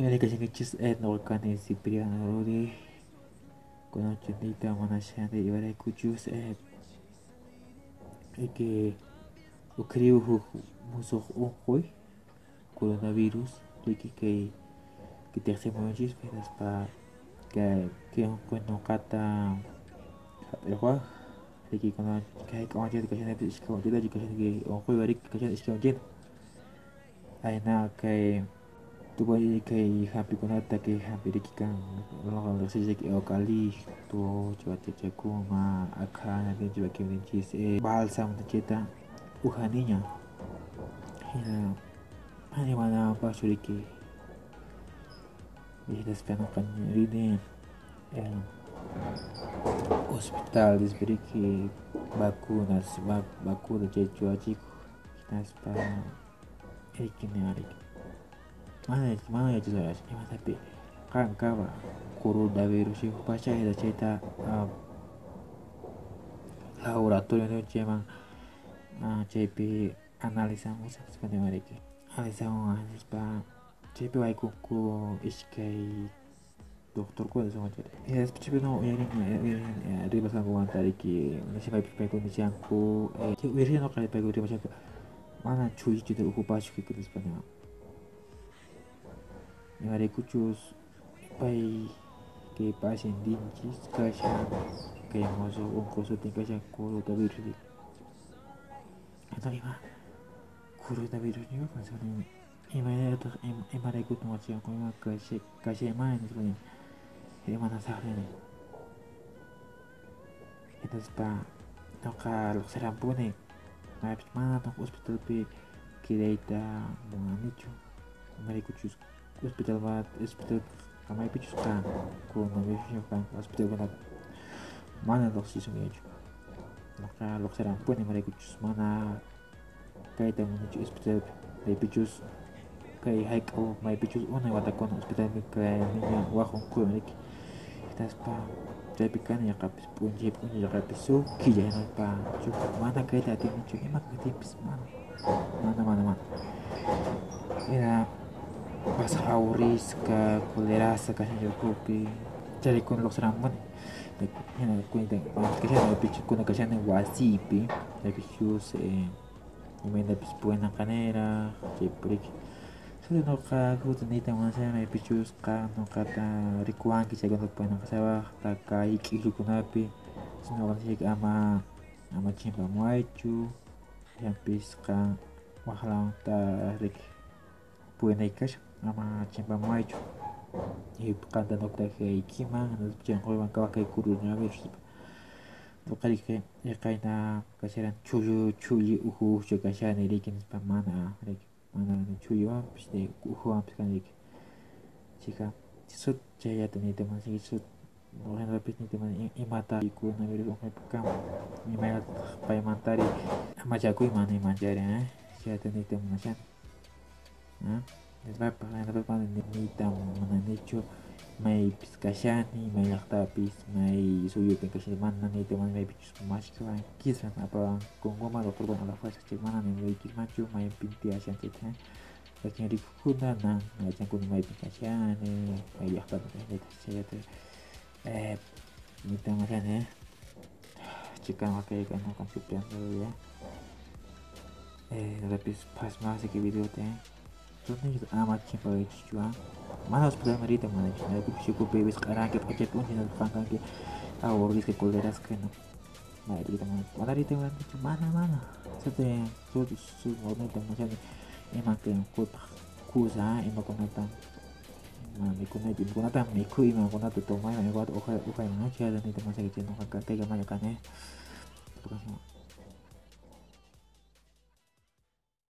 Imaraykachinkachis nuqa kani Cipriano Rudi kunanchikta munashani imaraykuchus que uqriw huk musuq unquy coronavirus riki kay tiqsimuyunchis hinaspa kay unquy nuqata hap'iwaq riki kunan kay k'awanchikta kashani iskay wanchintachu kashani kay unquywan riki kashani iskay wanchinta ayna kay tupay kay hampikunata kay hampi riki kan nuqa riqsishayki eucalipto chaychakuna aqhana ninchis bálsamo chayta uhaniña hina animananpaqchu riki hinaspa nuqa rini hospital nispa riki vacunas vacuna chay churachikuq hinaspa riki riki mana mana yachasqachu imatapi qan kama coronavirus pacha chayta laboratorio chayman chaypi analizamus nispa riki analizamun nispa chaypi waykunku iskay doctorkuna hinaspa chaypi uyarini rimasqankumanta riki maypis paykuna nishanku uyarini nuqa paykuna rimashanku mana chullichuta ukupaschu nispa imaraykuchus pay kay pacientinchis kashan kay musuq unquy sutin kashan coronavirus ima coronavirus imaynataq imaraykutaq chay unquywan kashaymani nispa imanasaqri hinaspa nuqa lluqsirampuni maypis mana hospitalpi quedayta munanichu imaraykuchus hospital maypichus kan coronavirus kan hospitalkunapi mana lluqsisunkichu nuqa lluqsirampuni imaraykuchus mana kayta munanichu hospitalpi maypichus kay hayk'a maypichus unay watakuna hospitalpi kaniña wak unquywan riki hinaspa chaypi kani yaqapis p'unchay p'unchay yaqapis huk killa hinaspa mana kayta atinichu ima kaqtinpis mana mana mana mana hina pasaq aburrisqa colerasqa kashani ukhupi chayraykuna lluqsirampuni hina kashani kuna kashani wasiypi chaypichus imaynapis purinanqaniraq chaypi riki solo nuqa niyta munashani maypichus qan nuqata rikuwanki chaykunata purinanqasawaq kay k'illukunapi nuqa nishayki ama ama chimpamuwaychu chaypis qan waqlawanta riki purinayki kashan ama chimpamuwaychu qanta nuqta chay unquywan kawaq kay coronavirus nuqa riki qayna kasharan chullu chulli uhuchu kashani riki nispa mana riki mana chulliwanpis uhuwanpis kani riki chayka chayllata niyta munashayki nuqapis niyta munani imata coronavirus unquypi kanman imaynataq paymantari machakuyman nimanchari chayta niyta munashani mana niyta munanichu maypis kashani may llaqtapis may suyupin kashani mana niyta munani maypichus mashkawankisman apawankunkuman doctorkuna a la fuerza chay mana niwaykismanchu maypin tiyashan chayta wakin rikukuna nan yachankuna maypin kashani may llaqtapin kashani chayllata niyta munashani chikama kay nuqa Cipriano ya noqapis phasmasqa kay videota ama chimpawaychischu mana hospitalman riyta munanichu imaraykuchus ukupi wisq'aranki p'achay p'unchay hinaspa qan kanki aburrisqa colerasqa mana riyta munanichu mana riyta munanichu mana mana niyta munashani ima kay unquypaq kusa imakunata mikhunaychu imakunata mikhuy imakunata tomayman imakunata uhyayman chayta niyta munashayki nuqa kaykamalla kani.